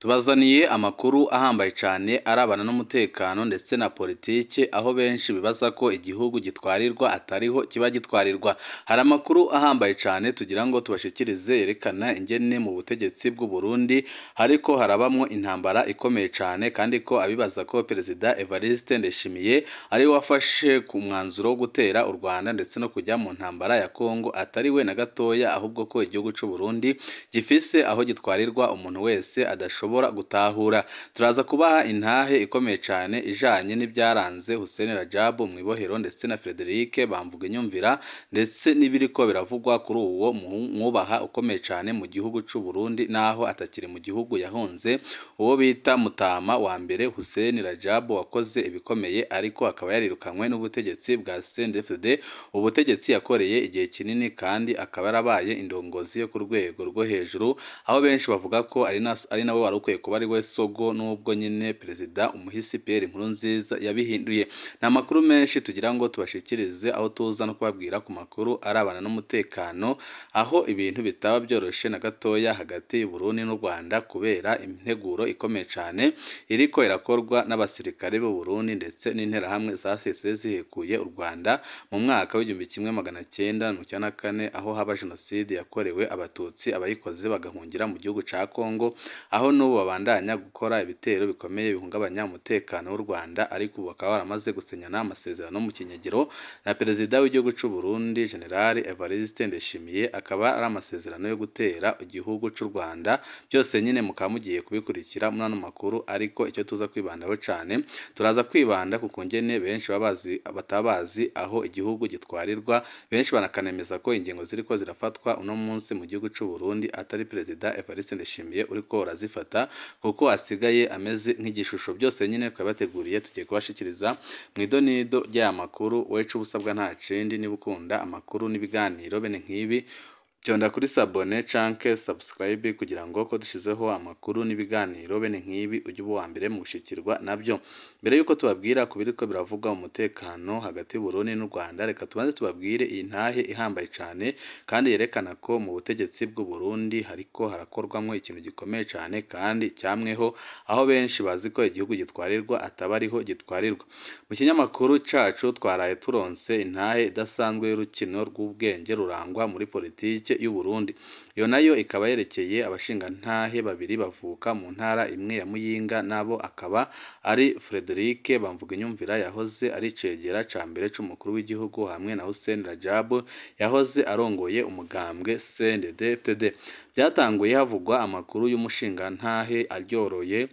Tubazaniye amakuru ahambaye cyane arabana n'umutekano ndetse na politike, aho benshi bibaza ko igihugu gitwarirwa atariho kiba gitwarirwa. Hari amakuru ahambaye cyane tugira ngo tubashikirize yerekana ingene mu butegetsi bw'u Burundi hariko harabamwo intambara ikomeye cyane, kandi ko abibaza ko Perezida Evariste Ndayishimiye ari we wafashe ku mwanzuro wo gutera u Rwanda ndetse no kujya mu ntambara ya Kongo atari we na gatoya, ahubwo ko igihugu cy'u Burundi gifise aho gitwarirwa umuntu wese adashobora gutahura. Turaza kubaha intahe ikomeye cyane ijanye n'ibyaranze Hussein Radjab mu ibohero ndetse na Frederic Bamvuginyumvira, ndetse n'ibiriko biravugwa kuri uwo mwubaha ukomeye cyane mu gihugu cy'u Burundi naho atakiri mu gihugu yahunze, uwo bita Mutama wa mbere Hussein Radjab wakoze ibikomeye ariko akaba yarirukanywe n'ubutegetsi bwa CNDD-FDD, ubutegetsi yakoreye igihe kinini kandi akaba yarabaye indongozi yo ku rwego rwo hejuru, aho benshi bavuga ko ari nawe wari ukwiye kuba ari we sogo, nubwo nyine Perezida umuhisi Pierre Nkurunziza yabihinduye. Ni amakuru menshi tugira ngo tubashikirize, aho tuza no kubabwira ku makuru arabana n'umutekano, aho ibintu bitaba byoroshe na gatoya hagati y'u Burundi n'u Rwanda kubera integuro ikomeye cyane iriko irakorwa n'abasirikare b'u Burundi ndetse n'interahamwe zahise zihekuye u Rwanda mu mwaka w'1994, aho haba jenoside yakorewe Abatutsi, abayikoze bagahungira mu gihugu ca Kongo, aho n'ubu babandanya gukora ibitero bikomeye bihungabanya umutekano w'u Rwanda, ariko ubu bakaba baramaze gusinyana amasezerano mu kinyegero na Perezida w'igihugu cy'u Burundi General Evariste Ndayishimiye, akaba ari amasezerano yo gutera igihugu cy'u Rwanda. Byose nyine mukaba mugiye kubikurikira muri ano makuru, ariko icyo tuza kwibandaho cyane, turaza kwibanda ku kungene benshi batabazi aho igihugu gitwarirwa, benshi banakanemeza ko ingingo ziriko zirafatwa uno munsi mu gihugu cy'u Burundi atari Perezida Evariste Ndayishimiye uriko urazifata, kuko asigaye ameze nk'igishusho. Byose nyine twabateguriye tugiye kubashikiriza mu idonido ry'aya makuru. Wecu ubusabwa nta kindi, niba ukunda amakuru n'ibiganiro bene nk'ibi, byonda kuri sabone canke subscribe kugira ngo ko dushizeho amakuru n'ibiganiro bene nk'ibi ujye uba uwa mbere mu gushikirwa nabyo. Mbere yuko tubabwira ku biriko biravugwa umutekano hagati y'u Burundi n'u Rwanda, reka tubanze tubabwire iyi ntahe ihambaye cyane kandi yerekana ko mu butegetsi bw'u Burundi hariko harakorwamwo ikintu gikomeye cyane kandi cyamweho, aho benshi bazi ko igihugu gitwarirwa ataba ariho gitwarirwa. Mu kinyamakuru cacu twaraye turonse intahe idasanzwe y'urukino rw'ubwenge rurangwa muri politike y'u Burundi. Iyo nayo ikaba yerekeye abashingantahe babiri bavuka mu ntara imwe ya Muyinga, nabo akaba ari Frederic Bamvuginyumvira yahoze ari cegera ca mbere c'umukuru w'igihugu, hamwe na Hussein Radjab yahoze arongoye umugambwe CNDD-FDD. Byatanguye havugwa amakuru y'umushingantahe aryoroye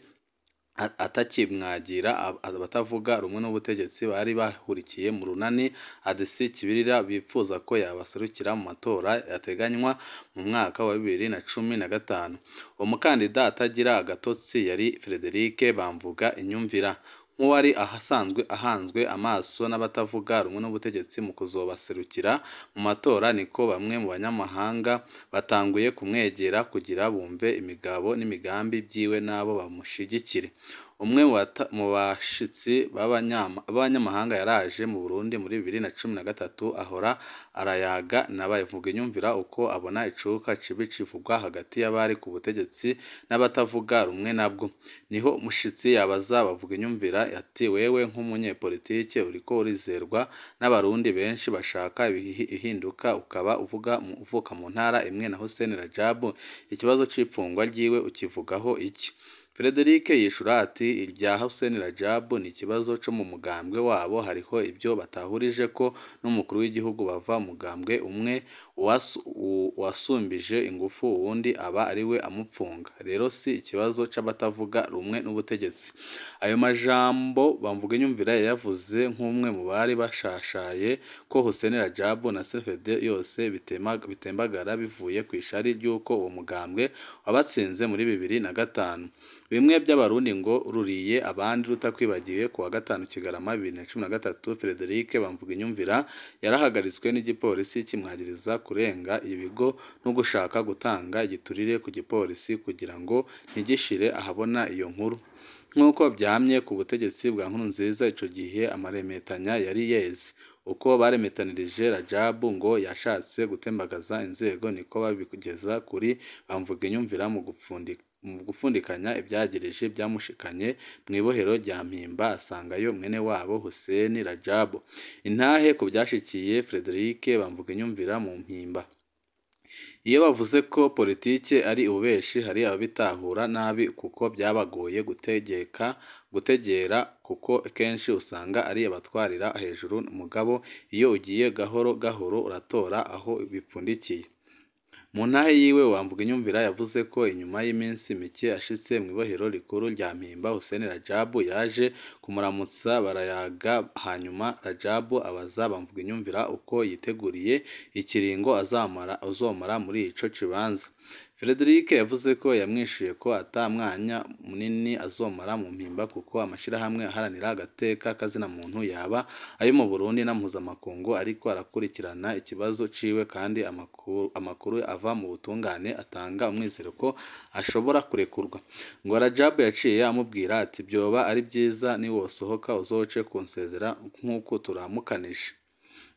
atakimwagira abatavuga rumwe n'ubutegetsi bari bahurikiye mu runani ADC Kibirira, bifuza ko yabaserukira mu matora yateganywa mu mwaka wa 2015. Uwo mukandida atagira agatotsi yari Frederic Bamvuginyumvira, nk'uwari ahasanzwe ahanzwe amaso n'abatavuga rumwe n'ubutegetsi mu kuzobaserukira mu matora, niko bamwe mu banyamahanga batanguye kumwegera kugira bumve imigabo n'imigambi byiwe nabo bamushigikire. Umwe mu bashitsi b'abanyamahanga yaraje mu Burundi muri 2013, ahora arayaga na Bamvuginyumvira uko abona icuka cibi civugwa hagati y'abari ku butegetsi n'abatavuga rumwe nabwo. Niho umushitsi yabaza Bamvuginyumvira ati: wewe nk'umunyepolitike uriko urizerwa n'abarundi benshi bashaka ihinduka, ukaba uvuka mu ntara imwe na Hussein Radjab, ikibazo c'ipfungwa ryiwe ukivugaho iki? Frederic yishura ati: irya Hussein Radjab ni ikibazo co mu mugambwe wabo, hariho ibyo batahurije ko n'umukuru w'igihugu bava mugambwe umwe, wasumbije ingufu uwundi aba ariwe amupfunga, rero si ikibazo c'abatavuga rumwe n'ubutegetsi. Ayo majambo Bamvuginyumvira yayavuze nk'umwe mu bari bashashaye ko Hussein Radjab na CNDD yose bitembagara bivuye kw'ishari ry'uko uwo mugambwe wabatsinze muri 2005. Bimwe by'abarundi ngo ruriye abandi rutakwibagiwe. Ku wa 5 Kigarama 2013, Frederic Bamvuginyumvira yarahagaritswe n'igipolisi kimwagiriza kurenga ibigo no gushaka gutanga igiturire ku gipolisi kugira ngo ntigishire ahabona iyo nkuru. Nk'uko byamye ku butegetsi bwa Nkurunziza ico gihe, amaremetanya yari yeze. Uko baremetanirije Radjab ngo yashatse gutembagaza inzego, niko babigeza kuri Bamvuginyumvira mu gupfundika gupfundikanya ivyagirije vyamushikanye mw'ibohero rya Mpimba, asangayo mwene wabo Hussein Rajabu. Intahe ku vyashikiye Frederic Bamvuginyumvira mu Mpimba. Iyo bavuze ko politike ari ububeshi, hari ababitahura nabi kuko byabagoye gutegera, kuko kenshi usanga ari abatwarira hejuru, mugabo iyo ugiye gahoro gahoro uratora aho bipfundikiye. Mu ntahe yiwe Bamvuginyumvira yavuze ko inyuma y'iminsi mike ashitse mw'ibohero rikuru rya Mpimba, Hussein Rajabu yaje kumuramutsa barayaga, hanyuma Rajabu abaza Bamvuginyumvira uko yiteguriye ikiringo azomara muri ico kibanza. Frederic yavuze ko yamwishuye ko ata mwanya munini azomara mu Mpimba kuko amashirahamwe aharanira agateka kazina muntu yaba ayo mu Burundi na mpuzamakungu ariko arakurikirana ikibazo ciwe, kandi amakuru ava mu butungane atanga umwizero ko ashobora kurekurwa. Ngo Rajabu yaciye amubwira ati byoba ari byiza niwosohoka uzoce kunsezera nk'uko turamukanije.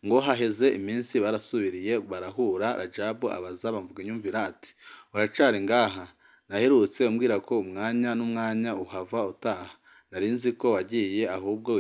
Ngo haheze iminsi barasubiriye barahura, Rajabu abaza Bamvuginyumvira ati uracari ngaha? Naherutse umbwira ko umwanya n'umwanya uhava utaha, nari nzi ko wagiye ahubwo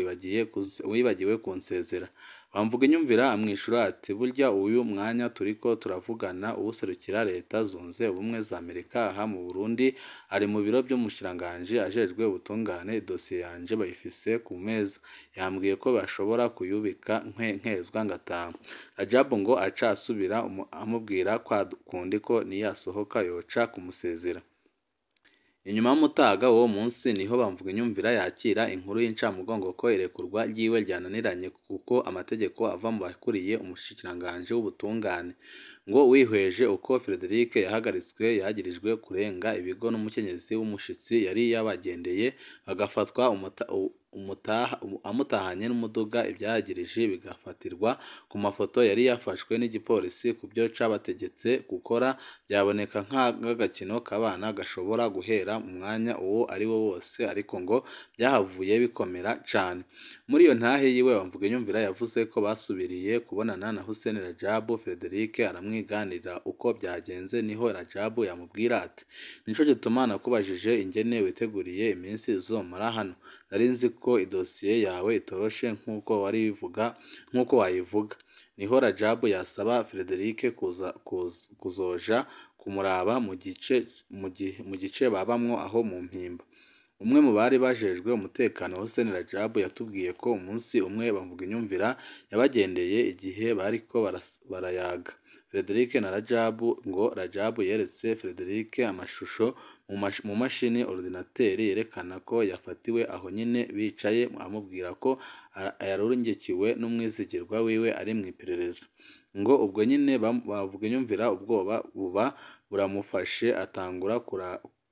wibagiwe kunsezera. Bamvuginyumvira amwishura ati burya uyu mwanya turiko turavugana uwuserukira Leta Zunze Ubumwe za Amerika aha mu Burundi ari mu biro vy'umushikiranganji ajejwe ubutungane, idosiye yanje bayifise ku meza, yambwiye ko bashobora kuyubika nkezwa ngataha. Rajabu ngo aca asubira amubwira kwa kundi ko niyasohoka yoca kumusezera. Inyuma y'umutaga w'uwo munsi niho Bamvuginyumvira yakira inkuru y'incamugongo ko irekurwa ryiwe ryananiranye kuko amategeko ava mu bakuriye umushikiranganji w'ubutungane. Ngo wihweje uko Frederic yahagaritswe yagirijwe kurenga ibigo n'umukenyezi w'umushitsi yari yabagendeye, bagafatwa amutahanye n'umuduga, ivyagirije bigafatirwa ku mafoto yari yafashwe n'igipolisi ku byo cabategetse gukora, byaboneka nk'agakino k'abana gashobora guhera mu mwanya uwo ari wo wose, ariko ngo byahavuye bikomera cane. Muri iyo ntahe yiwe Bamvuginyumvira yavuze ko basubiriye kubonana na Hussein Rajabu, Frederic aramwiganirira uko byagenze, niho Rajabu yamubwira ati nico gituma nakubajije ingene witeguriye iminsi uzomara hano, nari nzi ko idosiye yawe itoroshe nk'uko nk'uko wayivuga. Niho Rajabu yasaba Frederic kuzoja kumuraba mu gice babamwo aho mu Mpimba. Umwe mu bari bajejwe umutekano Hussein Rajabu yatubwiye ko umunsi umwe Bamvuginyumvira yabagendeye igihe bariko barayaga Frederic na Rajabu. Ngo Rajabu yeretse Frederic amashusho mu mashini ordinateur yerekana ko yafatiwe aho nyine bicaye, amubwira ko yarungikiwe n'umwizigirwa wiwe ari mw'iperereza. Ngo ubwo nyine Bamvuginyumvira ubwoba buba buramufashe, atangura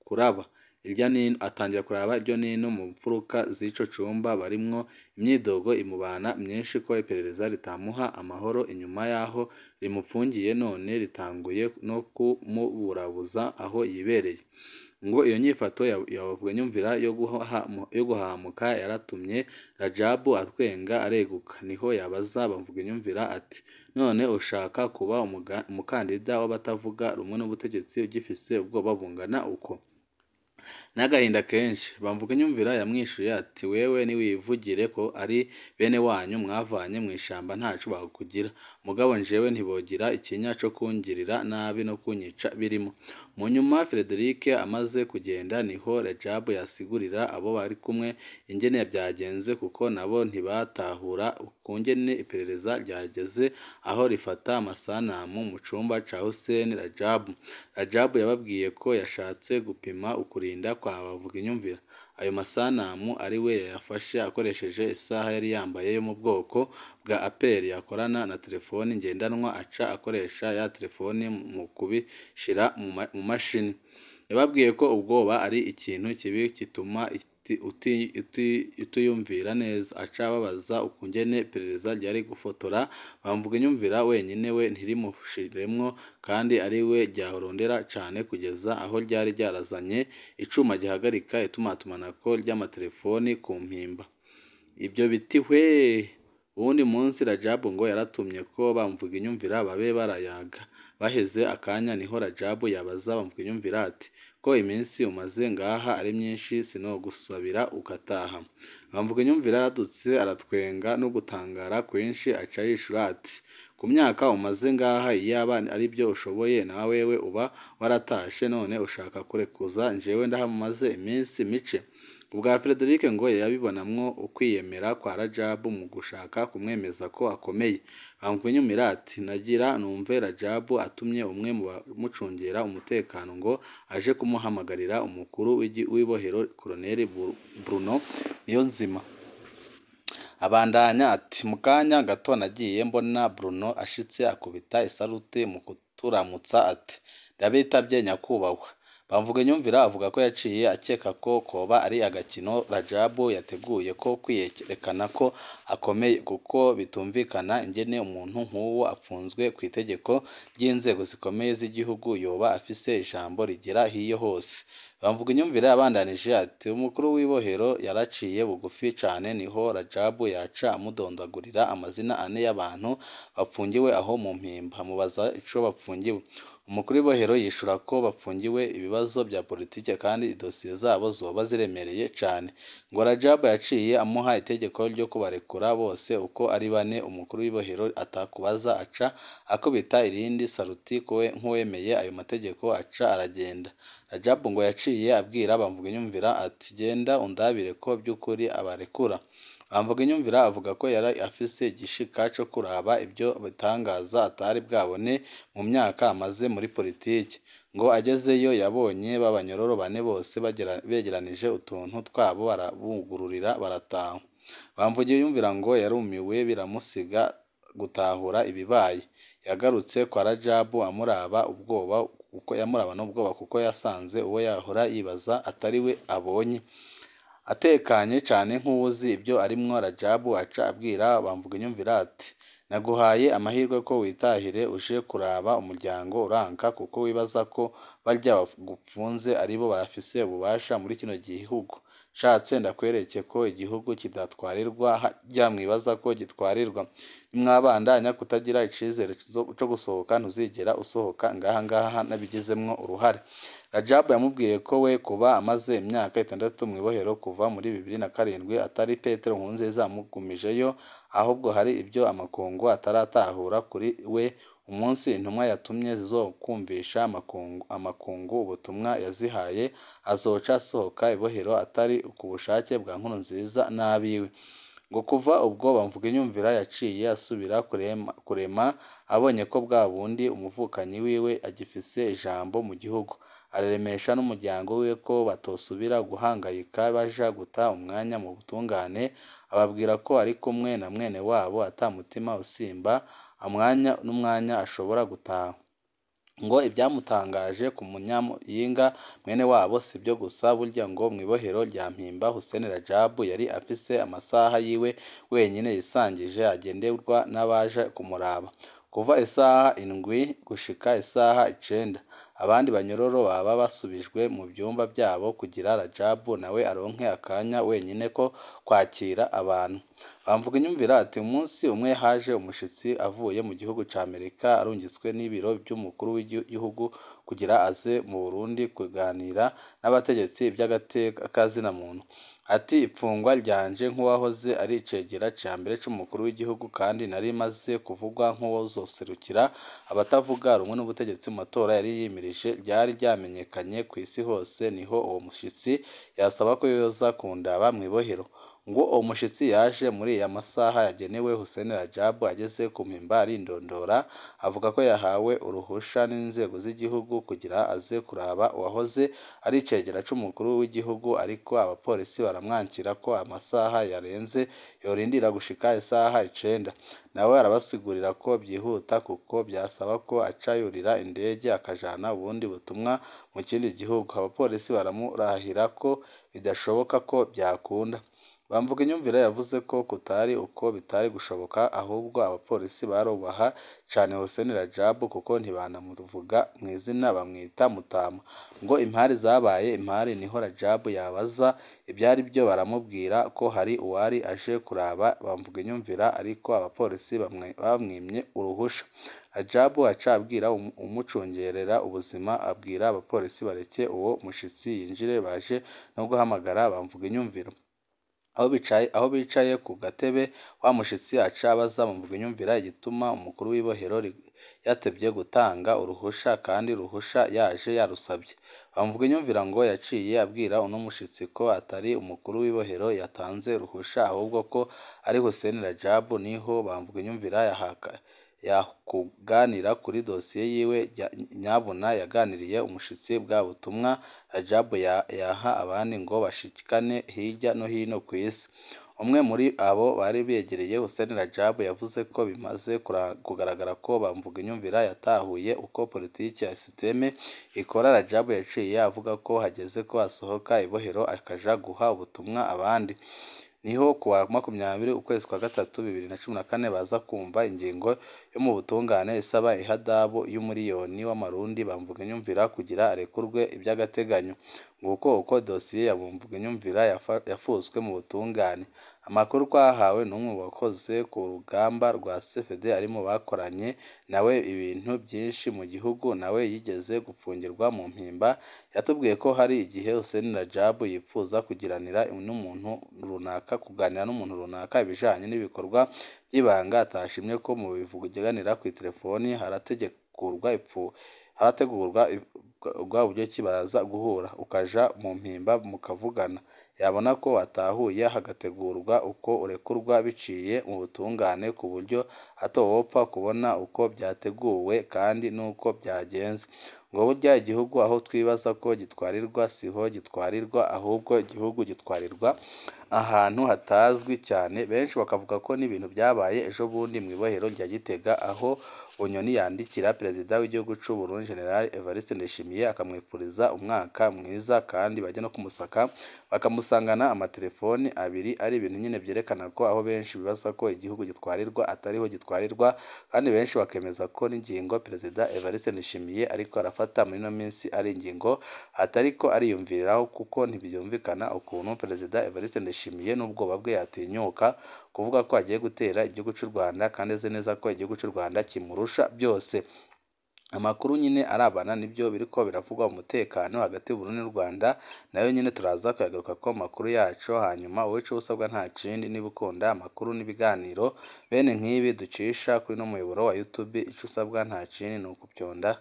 kuraba irya nino, atangira kuraba iryo nino mu mfuruka z'ico cumba barimwo, imyidogo imubana myinshi ko iperereza ritamuha amahoro inyuma yaho rimupfungiye, none ritanguye no kumuburabuza aho yibereye. Ngo iyo nyifato ya Bamvuginyumvira yo guhahamuka yaratumye Rajabu atwenga areguka. Niho yabaza Bamvuginyumvira ati none ushaka kuba umukandida w'abatavuga rumwe n'ubutegetsi ugifise ubwoba bungana uko? N'agahinda kenshi Bamvuginyumvira yamwishuye ati wewe niwivugire ko ari bene wanyu mwavanye mw'ishamba ntaco bakugira, mugabo njewe ntibogira ikinya co kungirira nabi no kunyica birimo. Mu nyuma Frederic amaze kugenda niho Rajabu yasigurira abo bari kumwe ingene byagenze, kuko nabo ntibatahura ukungene iperereza ryageze aho rifata amasanamu mu cumba ca Hussein Rajabu. Rajabu yababwiye ko yashatse gupima ukurinda kwa Bamvuginyumvira. Ayo masanamu ari we yayafashe akoresheje isaha yari yambaye yo mu bwoko bwa Apple yakorana na telefoni ngendanwa, aca akoresha ya telefoni mu kubishira mu mashini. Yababwiye ko ubwoba ari ikintu kibi gituma utiyumvira neza, aca ababaza ukungene iperereza ryari gufotora Bamvuginyumvira wenyine we ntirimushiremwo kandi ari we ryarondera cane, kugeza aho ryari ryarazanye icuma gihagarika itumatumanako ry'amatelefoni ku Mpimba. Ibyo biti hwee! Uwundi munsi Rajabu ngo yaratumye ko Bamvuginyumvira babe barayaga. Baheze akanya niho Rajabu yabaza Bamvuginyumvira ati ko iminsi umaze ngaha ari myinshi sinogusabira ugataha. Bamvuginyumvira yaradutse aratwenga no gutangara kwinshi, aca yishura ati ku myaka umaze ngaha iyaba aribyo ushoboye na wewe uba waratashe, none ushaka kurekuza njewe ndahamaze iminsi mice. Ubwa Frederic ngo yabibonamwo ukwiyemera kwa Rajabu mu gushaka kumwemeza ko akomeye. Bamvuginyumvira ati nagira numve Rajabu atumye umwe mu bamucungera umutekano ngo aje kumuhamagarira umukuru w'ibohero Colonel Bruno Niyonzima. Abandanya ati mu kanya gato nagiye mbona Bruno ashitse akubita isarute mu kuturamutsa ati ndabitabye nyakubahwa. Bamvuginyumvira avuga ko yaciye akeka ko koba ari agakino Rajabu yateguye ko kwiyerekana ko akomeye, kuko bitumvikana ingene umuntu nk'uwo apfunzwe ku itegeko ry'inzego zikomeye z'igihugu yoba afise ijambo rigera hiyo hose. Bamvuginyumvira yabandanije ati umukuru w'ibohero yaraciye bugufi cane, niho Rajabu yaca amudondagurira amazina ane y'abantu bapfungiwe aho mu Mpimba, amubaza ico bapfungiwe. Umukuru w'ibohero yishura ko bapfungiwe ibibazo bya politike kandi idosiye zabo zoba ziremereye cane. Ngo Rajabu yaciye amuha itegeko ryo kubarekura bose uko ari bane. Umukuru w'ibohero atakubaza aca akubita irindi saruti nk'uwemeye ayo mategeko, aca aragenda. Rajabu ngo yaciye abwira Bamvuginyumvira ati genda undabire ko by'ukuri abarekura. Bamvuginyumvira avuga ko yari afise igishika co kuraba ibyo bitangaza atari bwabone mu myaka amaze muri politiki. Ngo agezeyo yabonye b'abanyororo bane bose begeranije utuntu twabo barabugururira barataha. Bamvuginyumvira ngo yarumiwe biramusiga gutahura ibibaye. Yagarutse kwa Rajabu amuraba ubwoba kuko yamuraba n'ubwoba kuko yasanze uwo yahora yibaza atari we abonye. Atekanye cane nk'uwuzi ibyo arimwo, Rajabu aca abwira Bamvuginyumvira ati naguhaye amahirwe ko witahire uje kuraba umuryango uranka, kuko wibaza ko barya bagupfunze aribo bafise ububasha muri kino gihugu. Nshatse ndakwereke ko igihugu kidatwarirwa harya mwibaza ko gitwarirwa. Nimwabandanya kutagira icizere co gusohoka ntuzigera usohoka ngaha ngaha nabigizemwo uruhare. Rajabu yamubwiye ko we kuba amaze imyaka 6 mu ibohero kuva muri 2007 atari Petero Nkurunziza amugumijeyo, ahubwo hari ibyo amakungu ataratahura kuri we. Umunsi intumwa yatumye zizokumvisha amakungu ubutumwa yazihaye, azoca asohoka ibohero atari ku bushake bwa Nkurunziza n'abiwe. Ngo kuva ubwo Bamvuginyumvira yaciye asubira kurema abonye ko bwa bundi umuvukanyi wiwe agifise ijambo mu gihugu, araremesha n'umuryango wiwe ko batosubira guhangayika baja guta umwanya mu butungane, ababwira ko ari kumwe na mwene wabo ata mutima usimba amwanya n'umwanya ashobora gutaha. Ngo ibyamutangaje ku munyamuyinga mwene wabo sibyo gusa, burya ngo mw'ibohero rya Mpimba Hussein Rajabu yari afise amasaha yiwe wenyine yisangije agenderwa n'abaje kumuraba kuva isaha 7 gushika isaha 9. Abandi banyororo baba basubijwe mu byumba byabo kugira Rajabu nawe aronke akanya wenyine ko kwakira abantu. Bamvuginyumvira ati umunsi umwe haje umushitsi avuye mu gihugu ca Amerika arungitswe n'ibiro by'umukuru w'igihugu kugira aze mu Burundi kuganira n'abategetsi iby'agateka kazina muntu. Ati ipfungwa ryanje nk'uwahoze ari icegera ca mbere c'umukuru w'igihugu kandi nari maze kuvugwa nk'uwozoserukira abatavuga rumwe n'ubutegetsi mu matora yari yimirije ryari ryamenyekanye ku isi hose, niho uwo mushitsi yasaba ko yoza kundaba mw'ibohero. Ngo uwo mushitsi yaje muri ya masaha yagenewe Hussein Rajabu, ageze ku Mpimba arindondora avuga ko yahawe uruhusha n'inzego z'igihugu kugira aze kuraba uwahoze ari icegera c'umukuru w'igihugu, ariko abapolisi baramwankira ko amasaha yarenze yorindira gushika isaha 9. Nawe arabasigurira ko byihuta kuko byasaba ko aca yurira indege akajana ubundi butumwa mu kindi gihugu. Abapolisi baramurahira ko bidashoboka ko byakunda. Bamvuginyumvira yavuze ko kutari uko bitari gushoboka, ahubwo abapolisi barubaha cane Hussein Radjab kuko ntibanamuvuga mw'izina, bamwita Mutama. Ngo impari zabaye impari, niho Radjab yabaza ivyari vyo, baramubwira ko hari uwari aje kuraba Bamvuginyumvira ariko abapolisi bamwimye uruhusha. Radjab aca abwira umucungerera ubuzima, abwira abapolisi bareke uwo mushitsi yinjire, baje no guhamagara Bamvuginyumvira. Aho bicaye ku gatebe, wa mushitsi aca abaza Bamvuginyumvira igituma umukuru w'ibohero yatevye gutanga uruhusha kandi uruhusha yaje yarusavye. Bamvuginyumvira ngo yaciye abwira uno mushitsi ko atari umukuru w'ibohero yatanze uruhusha, ahubwo ko ari Hussein Radjab. Niho Bamvuginyumvira yakuganira kuri dosiye yiwe nyabuna yaganiriye umushitsi bwa butumwa Radjab yaha abandi ngo bashikane hirya no hino kw'isi. Umwe muri abo bari begereye Hussein Radjab yavuze ko bimaze kugaragara ko Bamvuginyumvira yatahuye uko politiki ya systeme ikora. Radjab yaciye avuga ko hageze ko asohoka ibohero akaja guha ubutumwa abandi. Niho kuwa 20 ukwezi kwa gatatu 2014 baza kumva ingingo yo mu butungane isaba ihadabu y'umuriyoni w'amarundi Bamvuginyumvira kugira arekurwe ivy'agateganyo. Nguko uko dosiye ya Bamvuginyumvira yafuswe mu butungane. Amakuru twahawe n'umwe mu bakoze ku rugamba rwa CFD ari mu bakoranye nawe ibintu byinshi mu gihugu, nawe yigeze gupfungirwa mu Mpimba, yatubwiye ko hari igihe Hussein Radjab yipfuza kugiranira n'umuntu runaka, kuganira n'umuntu runaka ibijanye n'ibikorwa by'ibanga atashimye ko mu bivuganira kw'itelefoni. Harategurwa uburyo ki baraza guhura, ukaja mu Mpimba mukavugana, yabona ko watahuye hagategurwa uko urekurwa biciye mu butungane ku buryo atowopfa kubona uko byateguwe kandi n'uko byagenze. Ngo burya igihugu aho twibaza ko gitwarirwa siho gitwarirwa, ahubwo igihugu gitwarirwa ahantu hatazwi cyane. Benshi bakavuga ko n'ibintu byabaye ejo bundi mw'ibohero rya Gitega, aho Bunyoni yandikira perezida w'igihugu c'u Burundi General Evariste Ndayishimiye akamwifuriza umwaka mwiza, kandi bajya no kumusaka bakamusangana amatelefoni abiri. Ari ibintu nyine vyerekana ko aho benshi bibaza ko igihugu gitwarirwa atariho gitwarirwa, kandi benshi bakemeza ko n'ingingo perezida Evariste Ndayishimiye ariko arafata muri ino minsi ari ingingo atariko ariyumviriraho, kuko ntivyumvikana ukuntu perezida Evariste Ndayishimiye n'ubwoba bwe yatinyuka kuvuga ko agiye gutera igihugu c'u Rwanda, kandi azi neza ko igihugu c'u Rwanda kimurusha byose. Amakuru nyine arabana nibyo biriko biravugwa umutekano hagati y'Uburundi n'u Rwanda, nayo nyine turaza kuyagaruka ko amakuru yacu. Hanyuma wowe ico usabwa nta kindi, niba ukunda amakuru n'ibiganiro bene nk'ibi ducisha kuri no muyoboro wa YouTube, ico usabwa nta kindi ni ukupyonda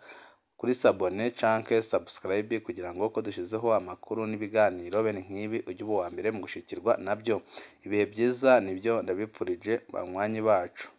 kuri sabone canke subscribe kugira ngo ko dushizeho amakuru n'ibiganiro bene nk'ibi ujye uba uwa mbere mu gushikirwa nabyo. Ibihe byiza nibyo ndabipfurije banywanyi bacu.